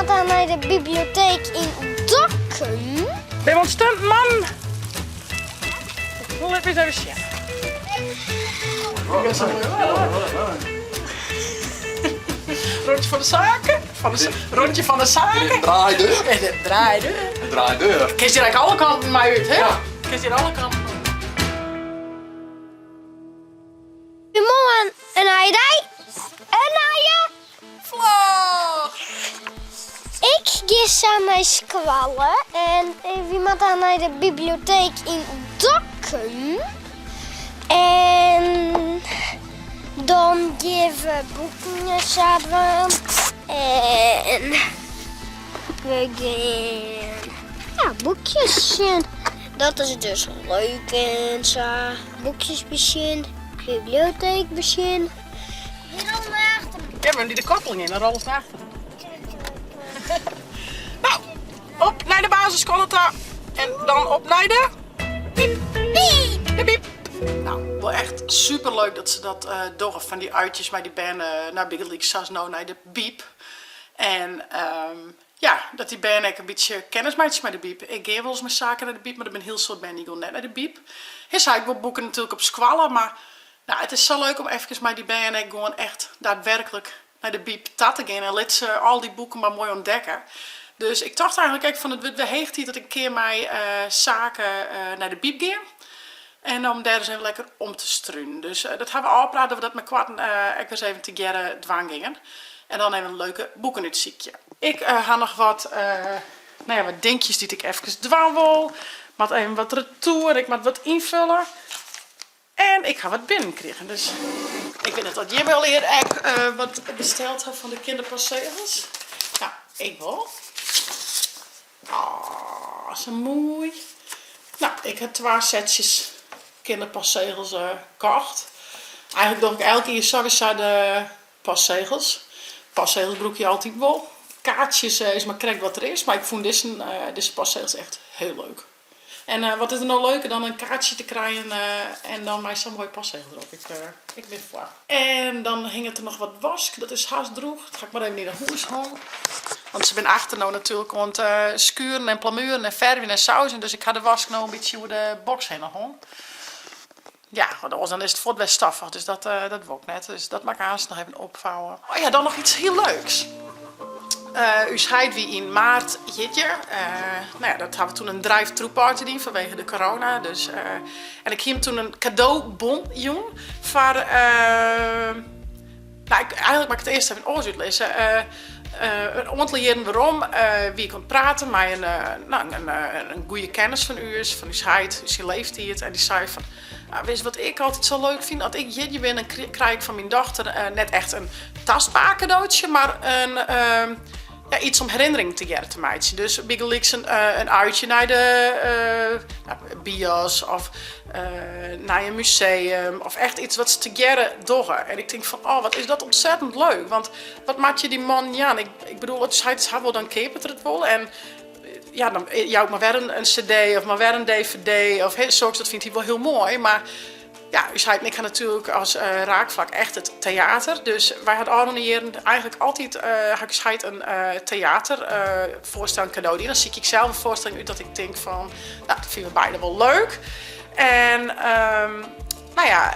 moatte nei de biblioteek yn Dokkum. Bin we stunten man? Lit my even sjen. Rondje van de zaken. Van de, rondje van de zaken. Draaideur. De draaideur. De draaideur. Kinst hjir alle kanten mei út, hè? Ja. Kinst hjir alle kanten Goeiemoarn, in nije dei, in nije vlog! Ik gean sa nei skoalle en wy moatte nei de biblioteek yn Dokkum. En dan gean we boeken sa dwaan en we gean ja, boekjes sjen. Dat is dus leuk en sa. Boekjes besjen, biblioteek besjen. Ja, maar die de koppeling in, dan rolt het achter. Nou, op naar de basisschool ta en dan op naar de piep. Piep. De piep. Nou, wel echt super leuk dat se dat uh, dogge fan dy uitjes mei dy bern uh, nei bygelyks sa as no nei de bieb. En um, Ja, dat dy bern ek in bytsje kennis meitsje mei de bieb. Ik gean wolris mei Sake nei de bieb, mar der binne hiel soad bern dy gean net nei de bieb. He se ha ek wol boeken natuerlik op skoalle, mar no, it is sa leuk om efkes mei dy bern ek gewoan echt daadwerklik nei de bieb ta te gean en lit se al dy boeken mar moai ûntdekke. Dus ik tocht eigenlik ek fan it wurdt wer heech tiid dat ik in kear mei Sake nei de bieb gean. En om dêr ris even lekker om te strunen. Dus dat ha we ôfpraat dat we dat meikoarten ek wer ris even tegearre dwaan gean. En dan even leuke boeken útsykje. Ik ha noch wat, no ja, wat dinkjes dy't ik efkes dwaan wol. Moat even wat retour, ik moat wat ynfulle. En ik ha wat binnen krigen. Dus ik wit net oft jimme allegear ek wat besteld ha fan de kinderpostzegels. Nou, ik wol. Oh, sa moai. Nou, ik ha twa setsjes kinderpostzegels kocht. Eigenlik doch ik elk jier sawiesa de postzegels. Postzegels brûke je altyd wol. Kaartsjes is mar krekt wat der is, mar ik fûn dizze postzegels echt hiel leuk. En wat is der no leuker dan in kaartsje te krijen en dan mei sa'n moaie postzegel derop. Ik bin foar. En dan hinget der noch wat wask, dat is hast droech. Dat ha ik mar even yn 'e hûs hongen. Want se binne achter no natuerlik oan it skuren en plamueren en fervjen en sauzen. Dus ik ha de wask no in bytsje oer de boks hinne hongen. Ja, want oars dan is it fuort wer stoffich, dus dat dat wol ik net. Dus dat moat ik aanst noch even opfouwe. Oh ja, dan noch iets hiel leuks. Us heit wie yn maart jierdei. No ja, dat ha we toen in drive-through party dien fanwege de corona. Dus, en ik hie him toen in kadobon jûn foar, no, ik, eigenlik moat ik it earst even oars útlizze. In oantal jierren werom wie ik oan it praten mei in, no, in goede kennis fan ús, fan ús heit, syn leeftiid. En dy sei fan, witst wat ik altyd sa leuk fyn? As ik jierdei bin, dan krij ik fan myn dochter net echt in tastbaar kadootsje, mar in, ja, iets om herinneringen tegearre te meitsjen. Dus bygelyks in uitje nei de bios of nei in museum of echt iets wat se tegearre dogge. En ik tink fan, oh, wat is dat ontzettend leuk. Want wat moat je dy man jaan? Ik bedoel, as hy it ha wol, dan keapet er it wol. En ja, dan jou ik mar wer in cd of mar wer in dvd of soks, dat fynt hy wol hiel moai. Mar ja, ús heit en ik ha natuerlik as raakflak echt it teater. Dus wy ha de ôfrûne jierren eigenlik altyd, ha ik ús heit in teaterfoarstelling kado dien. Dan sykje ik sels in foarstelling út dat ik tink fan, no, dat fine we beide wol leuk. En no ja,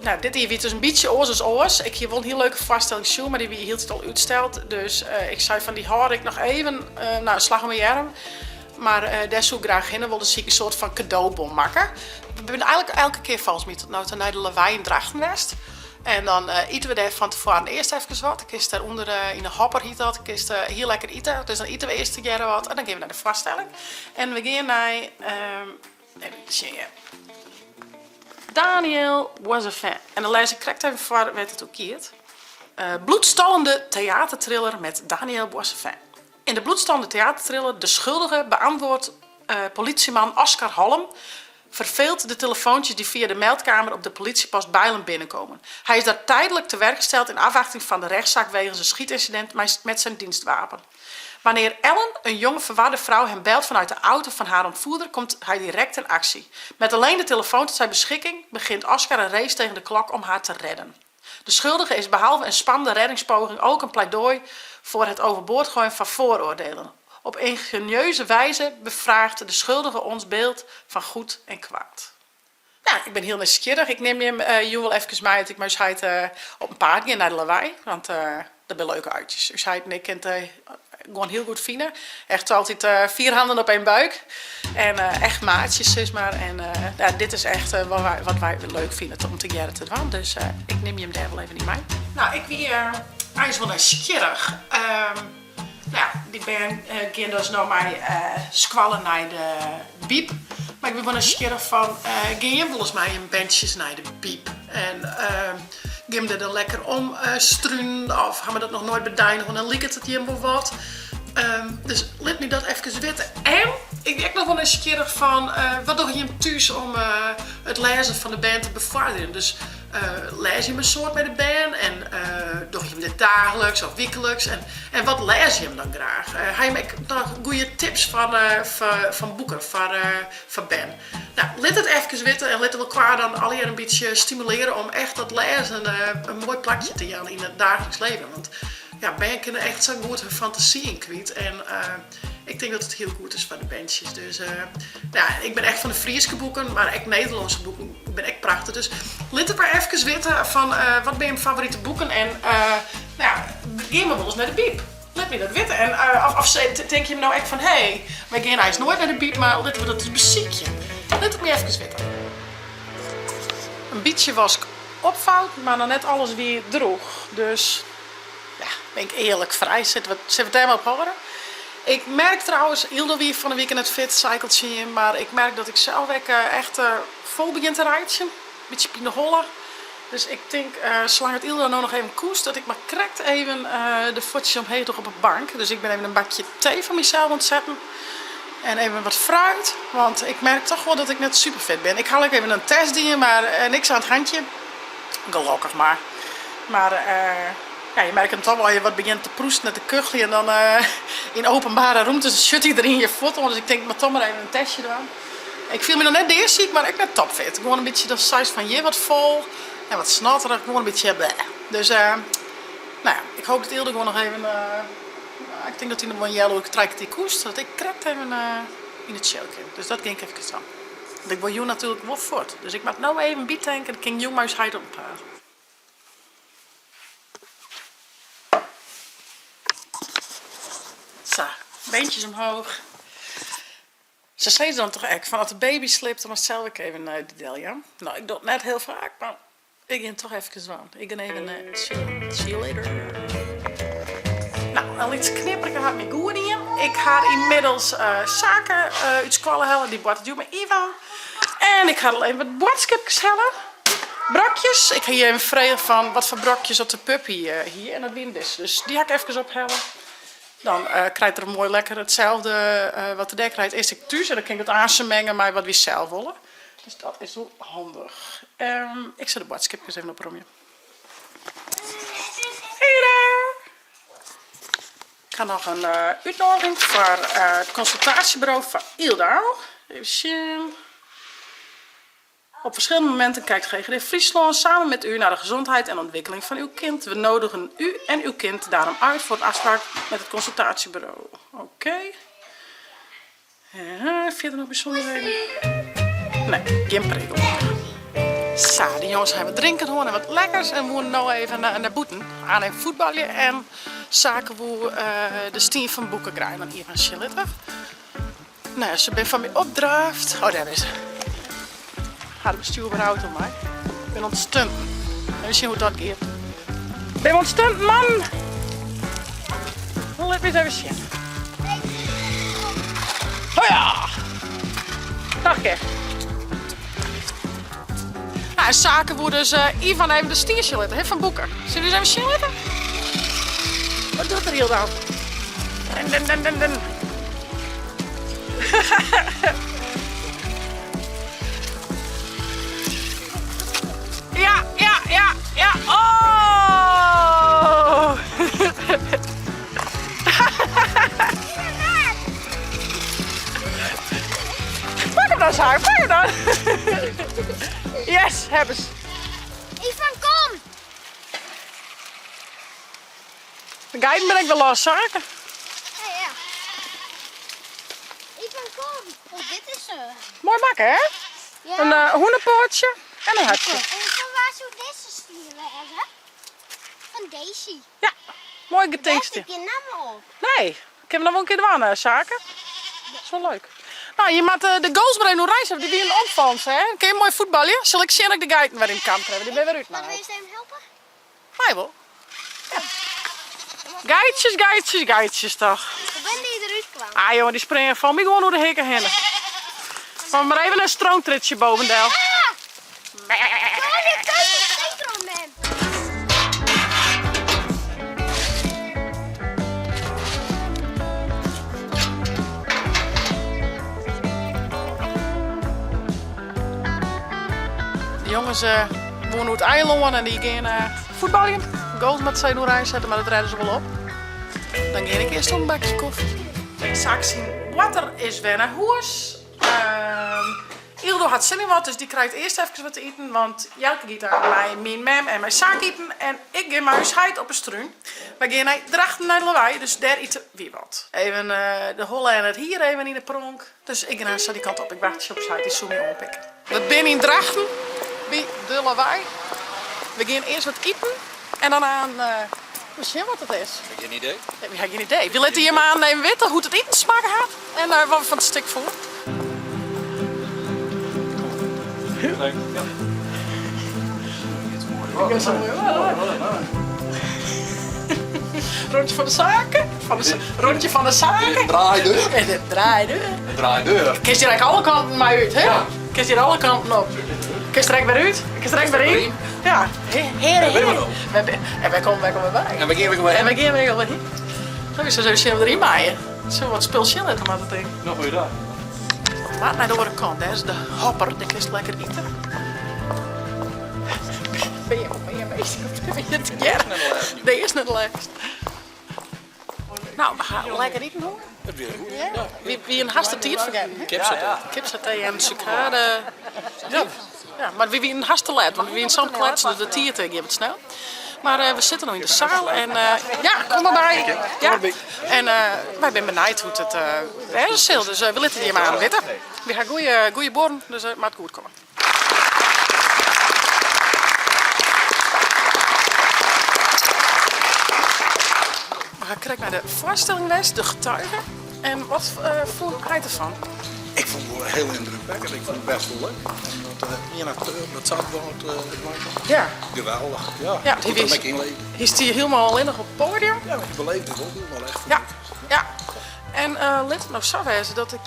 no, dit jier wie it dus in bytsje oars as oars. Ik hie wol in hiel leuke foarstelling sjoen, mar dy wie hieltyd al útsteld. Dus ik sei fan dy hâld ik noch even, no, in slach om 'e earm. Mar dêr soe ik graach hinne wolle, dus hie ik in soart fan kadobon makke. We binne eigenlik elke kear folgens my tot no ta nei de Lawei yn Drachten west. En dan ite we dêr fan tefoaren earst efkes wat. Dan kinst dêr ûnder yn de hopper hyt dat, kinst hiel lekker ite. Dus dan ite we earst tegearre wat en dan gean we nei de foarstelling. En we gean nei, even sjen hear, Daniel Boissevain. En dan lês ik krekt even foar wêr't it oer giet. Bloedstollende theaterthriller met Daniel Boissevain. In de bloedstollende theaterthriller De Schuldige beantwoordt politieman Oscar Holm verveeld de telefoontjes die via de meldkamer op de politiepost Beilen binnenkomen. Hij is daar tijdelijk tewerkgesteld in afwachting van de rechtszaak wegens een schietincident met zijn dienstwapen. Wanneer Ellen, een jonge verwarde vrouw, hem belt vanuit de auto van haar ontvoerder, komt hij direct in actie. Met alleen de telefoon tot zijn beschikking begint Oscar een race tegen de klok om haar te redden. De Schuldige is behalve een spannende reddingspoging ook een pleidooi Voor het overboord gooien van vooroordelen. Op ingenieuze wijze bevraagt de schuldige ons beeld van goed en kwaad. Nou, ik bin hiel nijsgjirrich. Ik nim jim jûn wol efkes mei as ik mei ús heit op 'en paad gean nei de Lawei. Want dat binne leuke uitjes. Us heit en ik kin it gewoan hiel goed fine. Echt altyd vier handen op één buik. En echt maatsjes sis mar. En ja, dit is echt wat wy leuk fine om tegearre te dwaan. Dus ik nim jim dêr wol even yn mei. Nou, ik wie eins wol nijsgjirrich. No ja, dy bern gean dus no mei skoalle nei de bieb. Mar ik wie wol nijsgjirrich fan, gean jim wolris mei jim berntsjes nei de bieb? En gean jim der dan lekker om strunen of ha we dat noch noait bedein hân en liket it jim wol wat? Dus lit my dat efkes witte. En ik wie ek noch wol nijsgjirrich fan, wat dogge jim thús om it lêzen fan de bern te befoarderjen? Dus Lêze jim in soad mei de bern en dogge jim dit daagliks of wykliks? En wat lêze jim dan graach? Ha jim ek noch goede tips fan boeken foar bern? No, lit it efkes witte en litte we elkoar dan allegear in bytsje stimulearje om echt dat lêzen in moai plakje te jaan yn it daagliks leven. Want ja, bern kinne echt sa goed hun fantasy yn kwyt en Ik tink dat it hiel goed is foar de berntsjes. Dus ja, ik bin echt fan de Fryske boeken, mar ek Nederlânske boeken binne ek prachtich. Dus lit it mar efkes witte fan wat binne jim favorite boeken en no ja, gean we wolris nei de bieb? Lit my dat witte. En of tinke jim no ek fan hé, wy gean eins noait nei de bieb, mar litte we dat ris besykje. Lit it my efkes witte. In bytsje wask opfoud, mar noch net alles wie droech. Dus Ja, bin ik earlik frij, sit we it dêr mar op hâlde. Ik merk trouwens, Yldo wie fan 'e wike net fit, sei ik al tsjin jim, mar ik merk dat ik sels ek echt fol begjin te reitsjen. Bytsje pineholle. Dus ik tink, salang it Yldo no noch even koest, dat ik mar krekt even de fuotsjes omheech doch op 'e bank. Dus ik bin even in bakje tee foar mysels oan it setten. En even wat fruit, want ik merk toch wol dat ik net superfit bin. Ik ha ek even in test dien, mar niks oan it handje. Gelokkich mar. Mar ja, je merke dan toch wol, as je wat begjinne te proesten en te kucheljen, dan yn openbare rûmtes, dan sjut iderien je fuort oan. Dus ik tink, ik moat toch mar even in testje dwaan. Ik fiel my noch net deasiik, mar ek net topfit. Gewoan in bytsje, dan seist fan hjir wat fol en wat snotterich, gewoan in bytsje bleh. Dus no ja, ik hoop dat Yldo gewoan noch even, ik tink dat hy noch wol in healoerke, trije kertier koest, dat ik krekt even yn de chill kin. Dus dat gean ik efkes dwaan. Want ik wol jûn natuerlik wol fuort. Dus ik moat no even bytanke, dan kin ik jûn mei ús heit op 'en paad. Sa, beentjes omhoog. Se sizze dan toch ek fan as de baby sliept, dan moatst sels ek even nei de del jaan. No, ik doch it net hiel faak, mar ik gean it toch efkes dwaan. Ik gean even chillen. See you later. No, in lyts knipperke hat my goed dien. Ik ha ynmiddels Sake út skoalle helle, dy boartet jûn mei Ivan. En ik ha al even wat boadskipkes helle. Brokjes. Ik ha hjir even frege fan wat foar brokjes oft de puppy hie en dat wiene dizze. Dus dy ha ik efkes ophelle. Dan krijt er moai lekker itselde wat er dêr krijt, is ek thús. En dan kin ik dat aansen menge mei wat wy sels wolle. Dus dat is wol handich. Ik sil de boadskipkes even opromje. Hey daar! Ik ha noch in útnodiging foar it konsultaasjeburo foar Yldo. Even sjen. Op verschillende momenten kijkt GGD Fryslân samen met u naar de gezondheid en ontwikkeling van uw kind. We nodigen u en uw kind daarom uit voor een afspraak met het consultatiebureau. Oké. Fierder noch bysûnderheden? Nee, gjin prikkel. Sa, de jonges hawwe wat drinken hân en wat lekkers en woene no even nei bûten. Aan even fuotbalje en Sake woe de stien fan Boeke Grijman Ivan sjen litte. No ja, se binne foar my opdraafd. Oh, dêr is se. Ha de bestjoerbere auto mei. Ik bin oan it stunten. Even sjen hoe't dat giet. Bin we oan it stunten, man? Lit my ris even sjen. Oh ja! Noch in kear. Nou, en Sake woe dus Ivan even de stien sjen litte, hè, fan Boeke. Sille we ris even sjen litte? Wat docht er hielendal? Den, den, den, den. Ja, ja, ja, ja. Oh! Pak hem dan, Saar, pak hem dan. Yes, hebben ze. Ivan, kom! De geiten binne ek wer los, Sake. Ja, ja. Ik ben kom. Oh, dit is Moai makke, hè? Ja. In hûnepoatsje en in hertsje. En fan wa soe dizze stien wêze? Fan Daisy. Ja, moai getinkstie. Dêr stiet gjin namme op. Nee, kinne we noch wol in kear dwaan, Sake. Dat is wol leuk. No, je moatte de goals mar even oerein sette, want dy wienen opfallend, hè? Kin je moai fuotbalje? Sil ik sjen dat ik de geiten wer yn it kamp krij, want dy binne wer útnaaid. Moatte we earst even helpe? Mei wol. Ja. Geitsjes, geitsjes, geitsjes toch. Hoe binne dy derút kwam? Ah jongen, dy springe fan my gewoan oer de hikke hinne. Kom mar even in stroomtritsje boven del. Ah! Kom, dit kan niet, mem. De jonges woene oer it eilân en dy gean fuotbaljen. Goals moatte se even oerein sette, mar dat rêde se wol op. Dan gean ik earst oan in bakje kofje. Sake syn boarter is wer nei hûs. Ildo hat sin yn wat, dus dy krijt earst efkes wat te iten, want Jelke giet dan mei myn mem en mei Sake iten en ik gean mei ús heit op 'e strún. Wy gean nei Drachten nei de Lawei, dus dêr ite wy wat. Even de holle en it hier even yn 'e pronk. Dus ik gean aanst sa dy kant op. Ik wachtsje op ús heit, dy soe my oanpikke. We binne yn Drachten by de Lawei. We gean earst wat iten en dan aan we sjen wat it is. Ik ha gjin idee. We ha gjin idee. We litte jim aan even witte hoe't it iten smakke hat en wat we fan it stik fûnen. Rondje fan de saken. Rondje fan de saken. Draaideur. De draaideur. De draaideur. Kinst hjir ek alle kanten mei út, hè? Ja. Kinst hjir alle kanten op. Kinst der ek wer út. Kinst der ek wer yn. Ja. Heare, Wêr binne we no? En wêr komme we wei? En wêr gean we wer En wêr gean we wer hin? No, we sille even sjen oft we deryn meie. Sille we wat spul sjen litte moatte, tink ik. No, goeiedag. Moat nei de oare kant, dêr is de hopper, dêr kinst lekker ite. Ben je, ben je bezig of ben je tegearre? De earste nei de lêste. No, we ha lekker iten hân. It wie goed. Ja. Wy wienen hast de tiid fergetten. hè? Kipsaté. Kipsaté en sukade. Ja. Ja, mar wy wienen hast te let, want we wienen sa'n kletsen, dus de tiid gie wat snel. Mar we sitte no yn de saal en ja, kom mar by. Ja. En wy binne benijd hoe't it wêze sil, dus we litte it jim aanst witte. Wy ha goeie boarnen, dus it moat goed komme. We ha krekt nei de foarstelling west, De Getuige. En wat fûn heit derfan? Ik fûn it wol hiel yndrukwekkend. Ik fûn it bêst wol leuk. En dat ien akteur dat sa wat Ja. Geweldich. Ja, Ja, ik koe der ek yn leve. Hy stie hielendal allinnich op it poadium. Ja, ik beleefde it wol hielendal echt. Ja, ja. En lit it no sa wêze dat ik,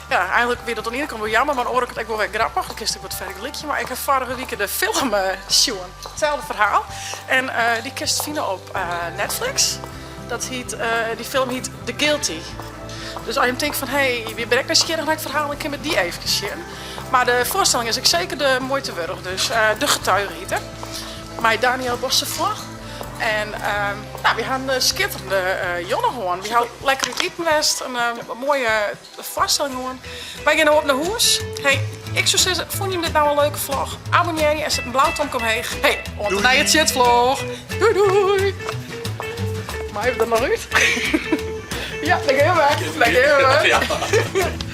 ja, eigenlik wie dat oan de iene kant wol jammer, mar oan de oare kant ek wol wer grappich. Dan kinst ek wat fergelykje. Mar ik ha foarige wike de film sjoen, itselde ferhaal. En dy kinst fine op Netflix. Dat hiet, dy film hiet The Guilty. Dus as jim tinke fan hé, wy binne ek nijsgjirrich nei it ferhaal, dan kinne we dy eefkes sjen. Mar de foarstelling is ek seker de muoite wurdich. Dus De Getuige hiet er. Mei Daniel Bossevoort. En nou, wy ha in skitterende jonne hân. Wy ha lekker út iten west, in moaie foarstelling hân. Wy gean no op nei hûs. Hey, ik soe sizze, fûn jim dit nou in leuke vlog? Abonnearje en set in blau tomke omheech. Hey, oant de nije tsjitvlog. Doei doei! Meie we der noch út? Ja, dêr gean we. Dêr gean we.